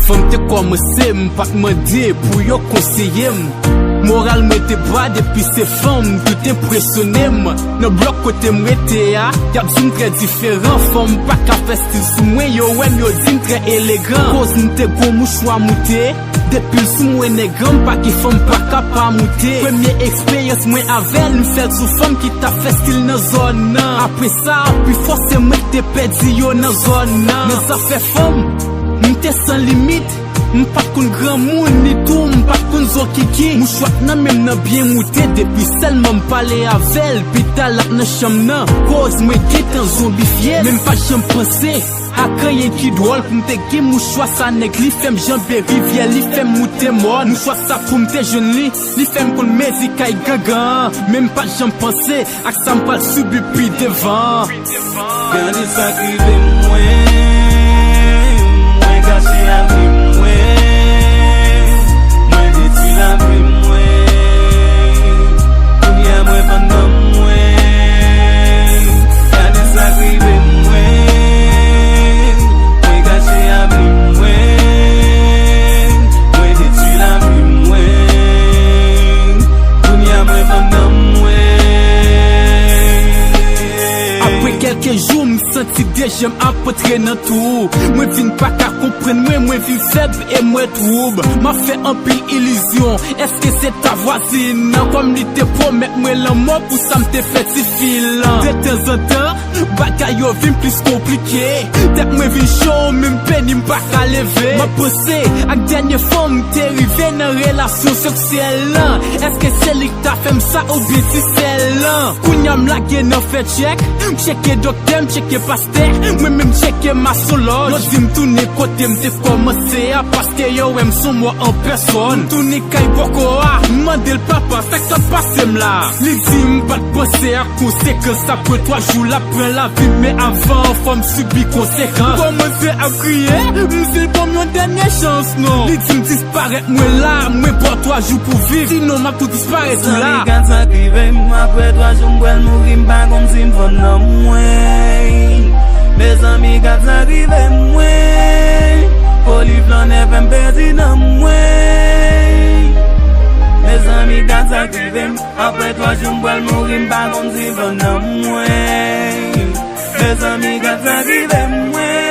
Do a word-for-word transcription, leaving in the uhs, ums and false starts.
Fanm te kòmanse, m pa t mande pou yo konseye m. Moral mwen te ba depi se fanm, tout enpresyone m. Nan blòk kote m rete a, y ap di m trè diferan. Fanm pa ka fè stil sou mwen, yo wè m, yo di m trè elegan. Koz m te gon mouchwa moute, depi l sou mwen nèg an, m pa gen fanm pa ka pa moute. Premye eksperyans mwen avè l, m fè l sou fanm ki t ap fè stil nan zòn nan. Apre sa, pi fò se mwen ki te pèdi yo nan zòn nan. Nan zafè fanm, m te san limit. M pa t konn granmoun, ni tou m pa t konn zo kiki. Mouchwa k nan men m nan byen moute, depi sèlman m pale avè l, pita l ap nan chanm nan. Koz mwen gentan zonbifye, men m pa t janm panse ak anyen ki dwòl pou m te gen mouchwa sa. Nèg li fè m janbe rivyè, li fè m moute mòn. Mouchwa sa pou m te jwenn li, li fè m konn mezi kay gangan an. Men m pa t janm panse ak sa m pral sibi pi devan. Gade sa k rive mwen, mwen gache lavi mwen, mwen detwi lavi mwen, kounye a mwen vann nanm mwen. Gade sa k rive mwen, mwen gache lavi mwen, mwen detwi lavi mwen, kounye a mwen vann nanm mwen. Apre kèlke jou, m santi de je m ap antre nan twou. Mwen vin pa ka konprann mwen, mwen vin fèb e mwen twoub. M ap fè anpil ilizyon, èske se ta vwazin nan? Kòm li te pwomèt mwen lanmò pou sa m te fè tifi lan. Detanzantan, bagay yo vin plis konplike. Tèt mwen vin cho, menm peni m pa ka leve. M ap panse ak dènye fanm m te rive nan relasyon seksyèl lan. Èske se li k ta fè m sa oubyen ti sè lan? Kounye a m lage nan fè tchèk, m tcheke dòktè, m tcheke pastè, mwen menm m tcheke masolòj. Yo di m tounen kote m te kòmanse a, paske yo wè m s on mò an pèsòn. M tounen kay bòkò a, m mande l, papa, sa k t ap pase m la? Li di m pa t panse a konsekans. Apre twa jou, l ap pran lavi m, men avan, fò m sibi konsekans. M kòmanse ap kriye, m di l ban m yon dènye chans non. Li di m disparèt mwen la, mwen ba w twa jou pou viv, sinon m ap tou disparèt ou la. Mezanmi, gad sa k rive m, apre twa jou m pral mouri, m pa konn si m vann nanm mwen. Mezanmi, gad sa k rive mwen, Olive Lanè fè m pèdi nanm mwen. Mezanmi, gad sa k rive m, apre twa jou m pral mouri, m pa konn si m vann nanm mwen. Mezanmi, gad sa k rive mwen.